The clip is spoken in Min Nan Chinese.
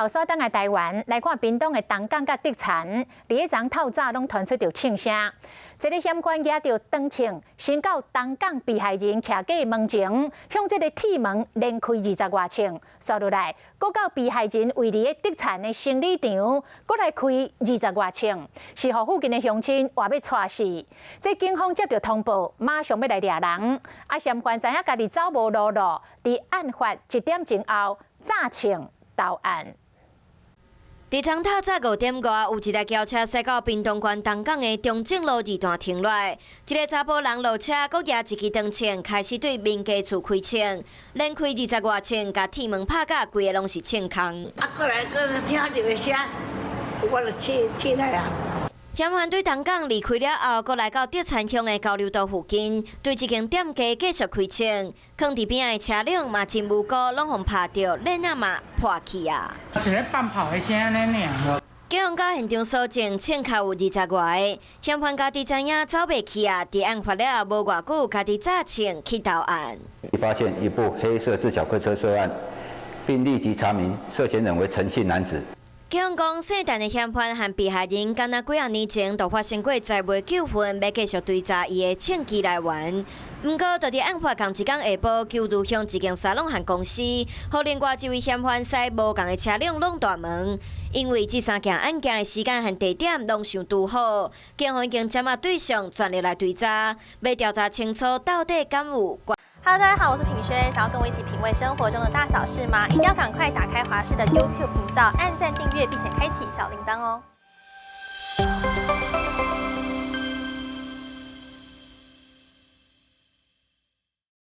頭煞轉來台灣來看屏東的東港佮竹田，佇咧昨透早攏傳出著槍聲。一个嫌犯舉著長槍，先到東港被害人徛家門前，向這个鐵門連開二十外槍，煞落來，閣到被害人位佇咧竹田的生理場，閣來開二十外槍，是予附近的鄉親話欲掣死。這警方接著通報，馬上欲來掠人。啊，嫌犯知影家己走無路路，佇案發一點鐘後詐槍投案。佇昨透早5點外，有一台轎車駛到屏東縣東港的中正路二段停落來，一个查埔人落車，閣舉一支長槍，開始對民家厝開槍，連開二十外槍，共鐵門拍甲規个攏是槍空。啊，過來閣聽一个聲，我就起來啊。嫌犯對東港離開了後，閣來到竹田鄉的交流道附近，對一間店家繼續開槍，囥佇邊仔的車輛嘛真無辜，攏予拍著，鏈仔嘛破去啊。一个放炮的聲按呢爾。警方到現場搜證，槍殼有二十外个，嫌犯家己知影走袂去啊，佇案發了後無偌久，家己詐槍去投案。發現一部黑色自小客車涉案，並立即查明涉嫌人為陳姓男子。警方講，姓陳的嫌犯和被害人，敢若幾仔年前就發生過財物糾紛，欲繼續追查伊的槍支來源。毋過，就佇案發仝一工下晡，舊如鄉一間沙龍和公司，予另外一位嫌犯駛無仝的車輛挵大門。因為這三件案件的時間和地點攏相拄好，警方已經掌握對象，全力來追查，欲調查清楚到底敢有關。 Hello，大家好，我是品軒，想要跟我一起品味生活中的大小事嗎？一定要趕快打開華視的 YouTube 頻道，按讚訂閱，並且開啟小鈴鐺哦。